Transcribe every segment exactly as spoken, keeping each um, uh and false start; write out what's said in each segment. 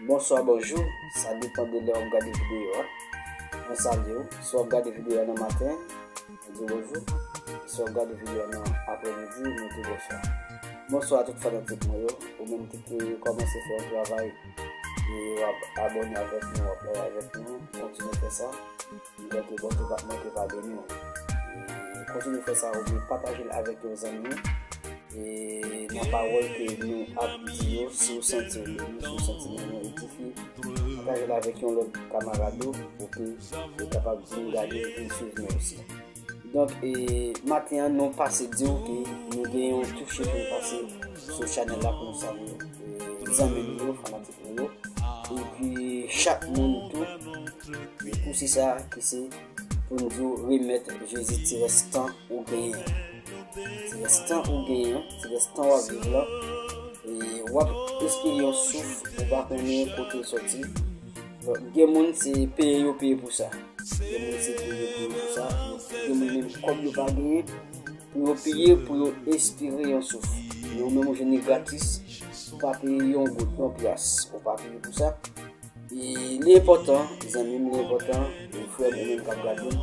Bonswa, bonjou, sa depann de lè w ap gade videyo a. Mwen salye w. Si w ap gade videyo a nan maten, mwen di w bonjou. Si w ap gade videyo a nan aprèmidi, mwen di w bonswa. Bonswa a tout fanatik mwen yo. Ou menm ki te kòmanse fè yon travay e w ap abòne avèk nou, w ap like avèk nou, kontinye fè sa. M kwè ke Bondye p ap manke pa beni w. E kontinye fè sa, oubyen pataje l avèk yon zanmi w. E nan pawòl ke nou ap di yo, si w santi w beni, si w santi nanm ou edifye, pataje l avèk yon lòt kamarad ou, pou ke li kapab vin gade, vin swiv nou osi. Donk, e, maten an, nou pase di w ke nou gen yon touche pou nou pase sou chanèl la pou nou salye, e, zanmi nou yo, fanatik nou yo. Epi chak moun tou, e, pou se sa ki se pou n di w remèt Jezi ti rès tan ou genyen. Ti rès tan ou genyen, ti rès tan w ap viv la. E w ap espire yon souf, ou pa konnen kote l soti. Bon, gen moun se peye yo peye pou sa. Gen moun se peye yo peye pou sa. Gen moun menm kòb yo pa genyen pou yo peye, pou yo espire yon souf. Men ou menm ou jwenn li gratis, ou pa peye yon goud, yon pyas, ou pa peye pou sa. E li enpòtan, zanmi m, li enpòtan, e frè m, ou menm k ap gade m,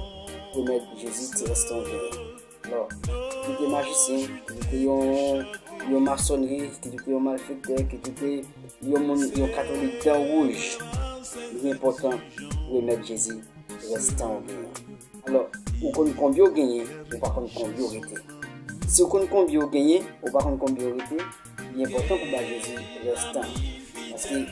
remèt Jezi ti rès tan w genyen. Alò, kit ou te majisyen, kit ou te yon, yon masonri, kit ou te yon malfektè, kit ou te yon moun, yon katolik dan wouj, li enpòtan remèt Jezi rès tan w genyen. Alò, ou konn konbyen w genyen, ou pa konn konbyen w rete. Si w konn konbyen w genyen, ou pa konn konbyen w rete, li enpòtan pou w bay Jezi rès tan. Paske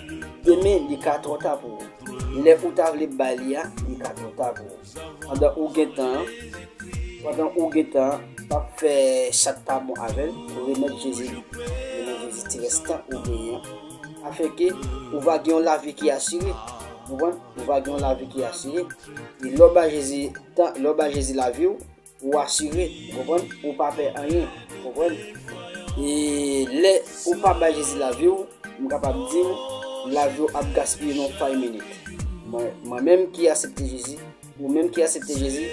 demen, li ka twò ta pou ou. Lè ou ta vle bay li a, li ka twò ta pou ou. Pandan ou gen tan an, pandan ou gen tan an, w ap fè sa k pa bon avè l, remèt Jezi li. Remèt Jezi ti rès tan ou genyen an. Afenke ou va gen yon lavi ki asire. Ou konprann? Ou va gen yon lavi ki asire. E lè w bay Jezi tan, lè w bay Jezi lavi w, ou asire, ou konprann? Ou pa pè anyen, ou konprann? E lè ou pa bay Jezi lavi w, m kapab di w, lavi w ap gaspiye nan yon fay minit. Mwen, mwen menm ki aksepte Jezi, ou menm ki aksepte Jezi,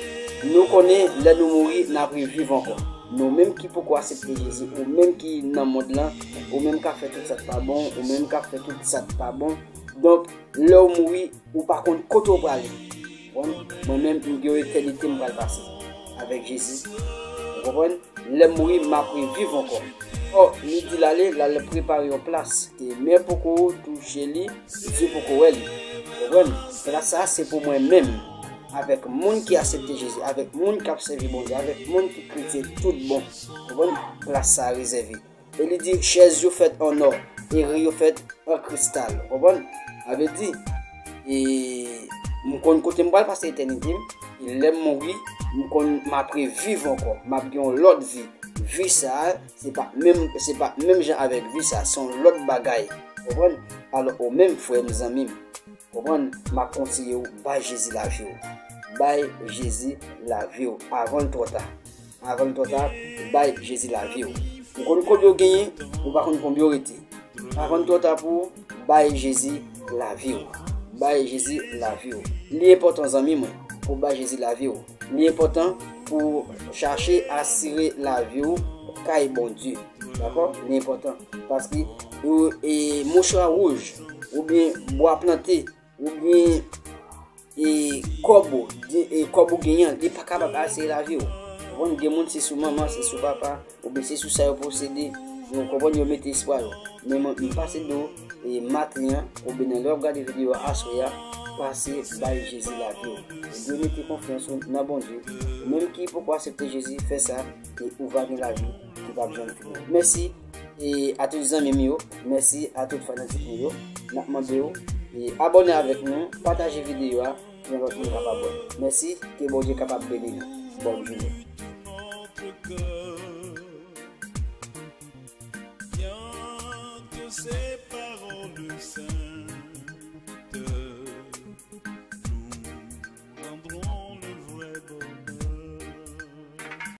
nou konnen lè nou mouri, n ap reviv ankò. Nou menm ki poko aksepte Jezi, ou menm ki nan mond lan, ou menm k ap fè tout sa k pa bon, ou menm k ap fè tout sa k pa bon. Donk, lè w mouri, ou pa konn kote w prale. Ou konprann? Mwen menm, m gen yon etènite m pral pase avèk Jezi. Ou konprann? Lè m mouri, m ap reviv ankò. Ò, li di l ale, l al prepare yon plas. E men poko touche li, zye poko wè li. Ou konprann? Plas sa a se pou mwen menm. Avèk moun ki aksepte Jezi, avèk moun k ap sèvi Bondye, avèk moun ki kretyen tout bon. Ou konprann? Plas sa a rezève. E li di, chèz yo fèt an nò, e ri yo fèt an kristal. Ou konprann? Sa vle di, e, m konn kote m pral pase etènite m, e lè m mouri, m konn m ap reviv ankò, m ap gen yon lòt vi. Vi sa a, se pa menm, se pa menm jan avèk vi sa a, se yon lòt bagay. Ou konprann? Alò, ou menm, frè m, zanmi m, konprann, m ap konseye w, bay Jezi lavi w. Bay Jezi lavi w avan l twò ta. Avan l twò ta, bay Jezi lavi w. Ou konn konbyen w genyen, ou pa konn konbyen w rete. Avan l twò ta pou ou, bay Jezi lavi w. Bay Jezi lavi w. Li enpòtan, zanmi mwen, pou w bay Jezi lavi w. Li enpòtan pou w chache asire lavi w kay Bondye. Dakò? Li enpòtan. Paske, ou, e, mouchwa wouj, oubyen bwa plante, oubyen, e, kòb ou, di, e, kòb ou genyen an, li pa kapab asire lavi w. Ou konprann, gen moun se sou manman, se sou papa, oubyen se sou sa yo posede, yo konprann, yo mete espwa yo. Men mwen, m pase di w, e, maten an, oubyen nan lè w ap gade videyo a aswè a, pase bay Jezi lavi w. Ou dwe mete konfyans ou nan Bondye. Menm ki poko aksepte Jezi, fè sa, e ou va gen lavi ki p ap janm fini. Mèsi, e a tout zanmi m yo, mèsi a tout fanatik nou yo. N ap mande w, e abòne avèk nou, pataje videyo a, pou yon lòt moun kapab wè. Mèsi, ke Bondye kapab beni nou. Bòn jounen.